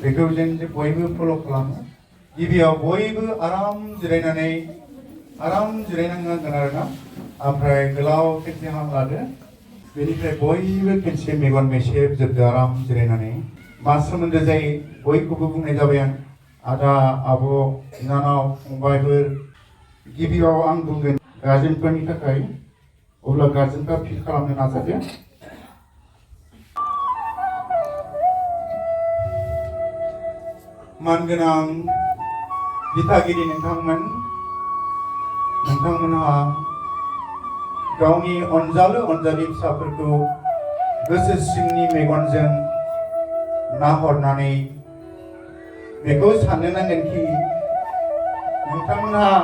बेखौ जों बयबो फल' खालामो गिबियाव बयबो आराम जिरायनांगोन आरोना ओमफ्राय गोलाव खेबसे हां लादो बेनिफ्राय बयबो खेबसे मेगन मेसेबजोबदो आराम जिरायनानै मा सोमोन्दो जायो बयखौबो बुंनाय जाबाय आं आदा आब' बिनानाव फंबायफोर गिबियाव आं बुंगोन गार्जेनफोरनि थाखाय अब्ला गार्जेनफ्रा फिल खालामनो नाजादो मानगोनां दिथागिरि नोंथांमोनहा गावनि अनजालु अनजालि फिसाफोरखौ गोसो सिंनि मेगनजों नाहरनानै बेखौ साननो नांगोनखि नोंथांमोनहा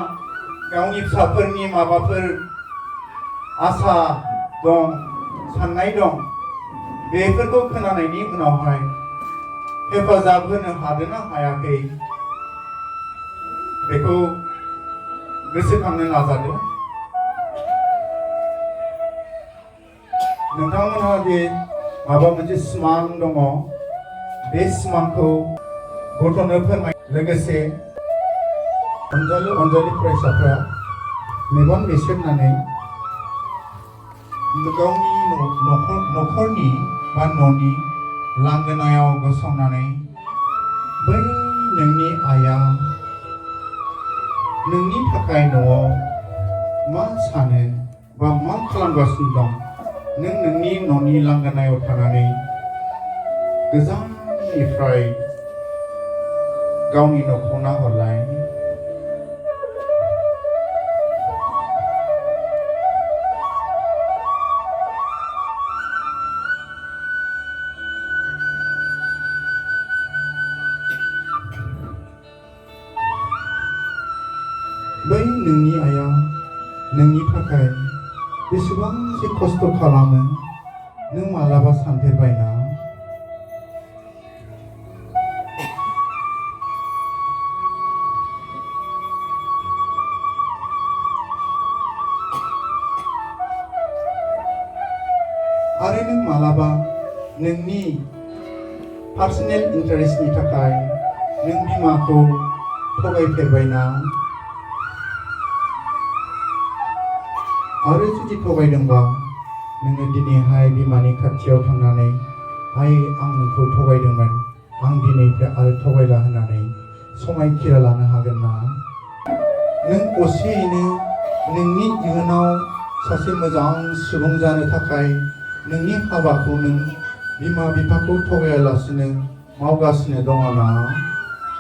गावनि फिसाफोरनि माबाफोर आसा दं साननाय दं बेफोरखौ खोनानायनि उनावहाय हेफाजाब होनो हादोंना हायाखै बेखौ गोसोखांनो नाजादो नोंथांमोनहा जे माबा मोनसे सिमां दङ बे सिमांखौ गथ'नो फोरमाय लोगोसे अनजालि फरायसाफ्रा मेगन मेसेबनानै गावनि न'खरनि बा न'नि लांगोनायाव गसंनानै बै नोंनि आइया नोंनि थाखाय न'आव मा सानो बा मा खालामगासिनो दं नों नोंनि न'नि लांगोनायाव थानानै गोजाननिफ्राय गावनि न'खौ नाहरलाय बै नोंनि आइया नोंनि थाखाय बेसेबांसो खस्थ' खालामो नों मालाबा सानफेरबायना आरो नों मालाबा नोंनि पार्सनेल इन्टारेस्टनि थाखाय नों बिमाखौ थगायफेरबायना आरो जुदि थगायदोंबा नोङो दिनैहाय बिमानि खाथियाव थांनानै आइ आं नोंखौ थगायदोंमोन आं दिनैनिफ्राय आरो थगायला होननानै समायखिरा लानो हागोन ना नों असेयैनो नोंनि इयुनाव सासे मोजां सुबुं जानो थाखाय नोंनि हाबाखौ नों बिमा बिफाखौ थगायालासिनो मावगासिनो दङ ना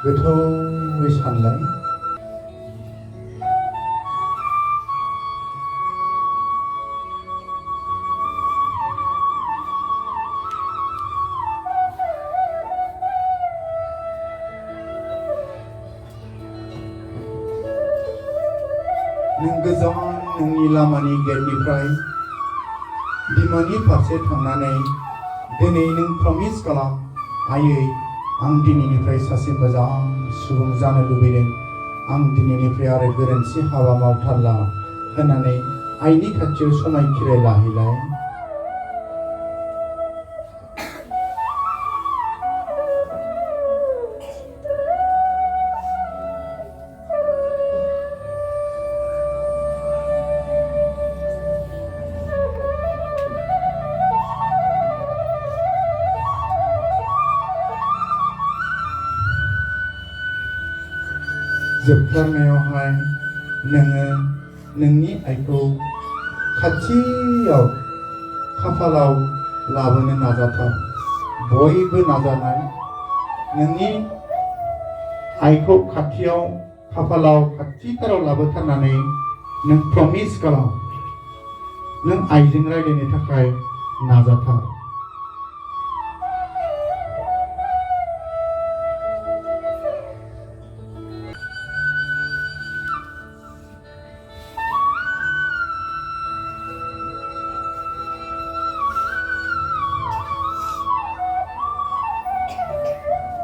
गोथौयै सानलाय नों गोजान नोंनि लामानि गेटनिफ्राय बिमानि फारसे थांनानै दिनै नों प्रमिस खालाम आयै आं दिनैनिफ्राय सासे मोजां सुबुं जानो लुबैदों आं दिनैनिफ्राय आरो गोरोन्थि हाबा मावथारला होननानै आइनि खाथियाव समायखिरा लाहैलाय जोबथारनायावहाय नोङो नोंनि आइखौ खाथियाव खाफालाव लाबोनो नाजाथार बयबो नाजानाय नोंनि आइखौ खाथियाव खाफालाव खाथिथाराव लाबोथारनानै नों प्रमिस खालाम नों आइजों रायज्लायनो थाखाय नाजाथार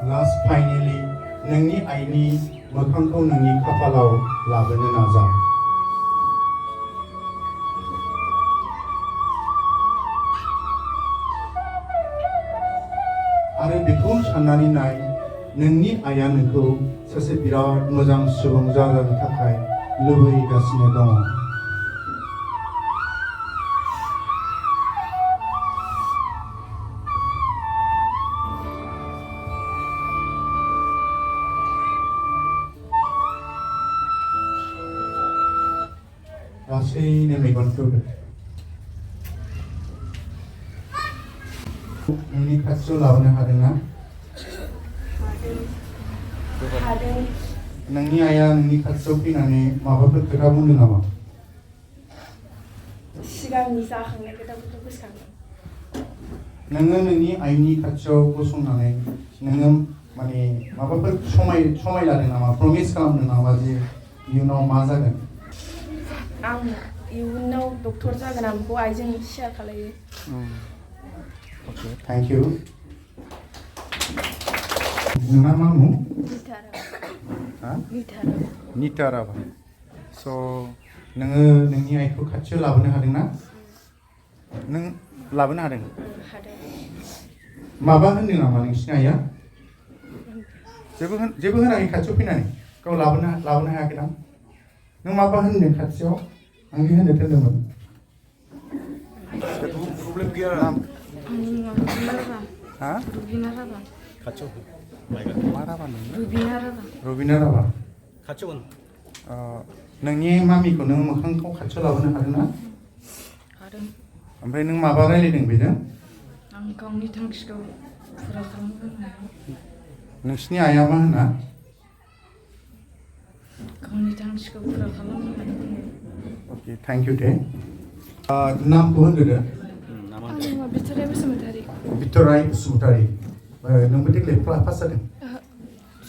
लास्ट फाइनेलि नोंनि आइनि मोखांखौ नोंनि खाफालाव लाबोनो नाजा आरो बेखौ साननानै नाय नोंनि आइया नोंखौ सासे बिराद मोजां सुबुं जानो थाखाय लुबैगासिनो दङ लासैनो मेगन खेवदो नोंनि खाथियाव लाबोनो हादोंना नोंनि आइया नोंनि खाथियाव फैनानै माबाफोर खोथा बुंदों नामा सिगांनि जाखांनाय खोथाफोरखौ गोसोखांदों नोङो नोंनि आइनि खाथियाव गसंनानै नोङो माने माबाफोर समाय लादों नामा प्रमिस खालामदों नामा जे इयुनाव मा जागोन आं इयुनाव डक्टर जागोन आं बेखौ आइजों शेयार खालायो ओके थैंक यू नोंना मा मुं निता राभा स' नोङो नोंनि आइखौ खाथियाव लाबोनो हादोंना नों लाबोनो हादों माबा होनदों नामा नोंसिनि आइया जेबो होनाखै खाथियाव फैनानै गाव लाबोनो हायाखै दां नों माबा होनदों खाथियाव आंनि होननो थिनदोंमोन प्रब्लेम गैया हा रुबिना राभा खाथियाव मा राभा नों रुबिना राभा खाथियाव नोंनि मामिखौ नों मोखांखौ खाथियाव लाबोनो हादोंना हादों ओमफ्राय नों माबा रायलायदों बेजों आं गावनि थांखिखौ फुरा खालामगोन नोंसिनि आइया मा होना गावनि थांखिखौ फुरा खालामगोन अके थैंक यू दे नामखौ होनदो आंनि मुङा बिथराय बसुमतारी बिथराय बसुमतारी नोंबो देग्लाय पास जादों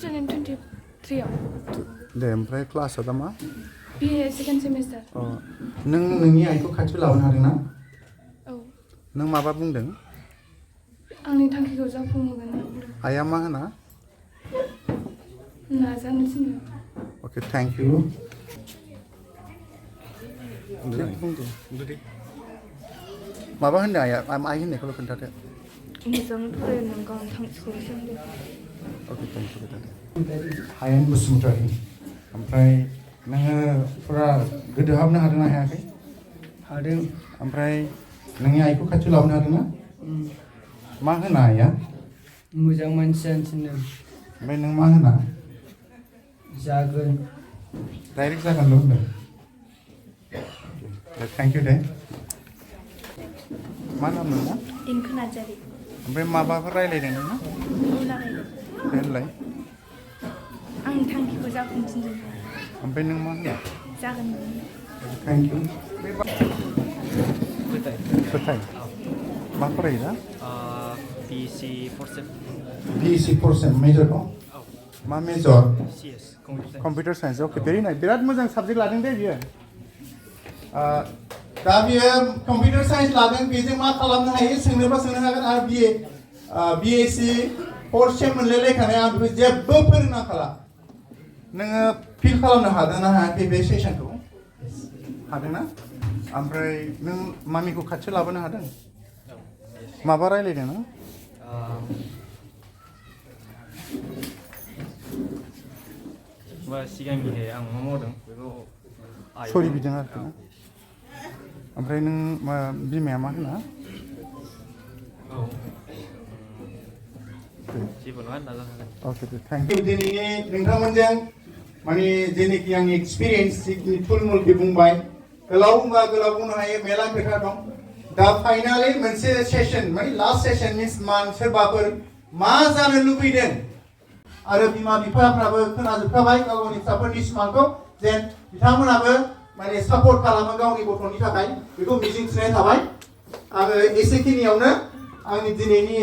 2023 आव दे ओमफ्राय क्लासआ दा मा BA सेकेन्ड सेमिस्टार नों नोंनि आइखौ खाथियाव लाबोनो हादोंना औ नों माबा बुंदों आंनि थांखिखौ जाफुंहोगोन आइया मा होना नाजानो थिनो अके थैंक यू माबा होनदों आइया आइ होननायखौल' खोन्थादो मोजां फरायनो गावनि थांखिखौ होसोदो अके थैंक यू खोन्थादो हायेन बसुमतारी ओमफ्राय नोङो फुरा गोदोहाबनो हादोंना हायाखै हादों ओमफ्राय नोंनि आइखौ खाथियाव लाबोनो हादोंना मा होना आइया मोजां मानसि जानो थिनदों ओमफ्राय नों मा होना जागोन डाइरेक्ट जागोनल' होनदों थैंक यू दे मा नाम नोंना देंखो नार्जारि ओमफ्राय माबाफोर रायलायदों नोंना होनलाय आंनि थांखिखौ जाफुंफिनदों ओमफ्राय नों मा होना जागोन थैंक यू फोथाय मा फरायो दा BC fourth BSc 4th sem major दं मा major CS computer science okay very nice बिराद मोजां साबजेक्ट लादों दे बियो दा बियो कम्पिउटार साइन्स लादों बेजों मा खालामनो हायो सोंनोबा सोंनो हागोन आरो BSc 4th sem मोनलायलायखानाय आं बेखौ जेबो फोरोंनांखाला नोङो फिल खालामनो हादोंना हायाखै बे सेसनखौ हादोंना ओमफ्राय नों मामिखौ खाथियाव लाबोनो हादों माबा रायलायदों नों सिगांनिहाय आं मा मावदों बेखौ सरि बिदों आरोखि ना ओमफ्राय नों बिमाया मा होना जेबो नङा नाजानो ओके थैंक यू दिनैनि नोंथांमोनजों माने जेनोखि आंनि एक्सपिरियेन्स जिखिनि थुलमुलखौ बुंबाय गोलाव बुंबा गोलाव बुंनो हायो मेला खोथा दं दा फाइनालि मोनसे सेसन माने लास्ट सेसन मिन्स सोरबाफोर मा जानो लुबैदों आरो बिमा बिफाफ्राबो खोनाजोबखाबाय गाव गावनि फिसाफोरनि सिमांखौ जेन बिथांमोनाबो माने सापर्ट खालामो गावनि गथ'नि थाखाय बेखौ मिजिंथिनाय थाबाय आङो एसेखिनियावनो आंनि दिनैनि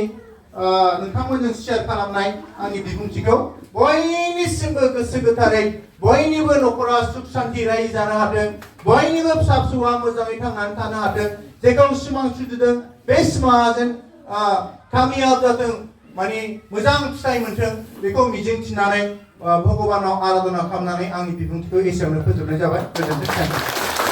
नोंथांमोनजों शेयार खालामनाय आंनि बिबुंथिखौ बयनिसिमबो गोसो गोथारै बयनिबो न'खरा सुख शान्ति रायजो जानो हाथों बयनिबो फिसा फिसौआ मोजाङै थांनानै थानो हाथों जेखौ सिमां सुजुदों बे सिमाङा जेन कामियाब जाथों माने मोजां फिथाइ मोनथों बेखौ मिजिंथिनानै भगबानाव आराधना खालामनानै आंनि बिबुंथिखौ एसेयावनो फोजोबनाय जाबाय गोजोन्थों।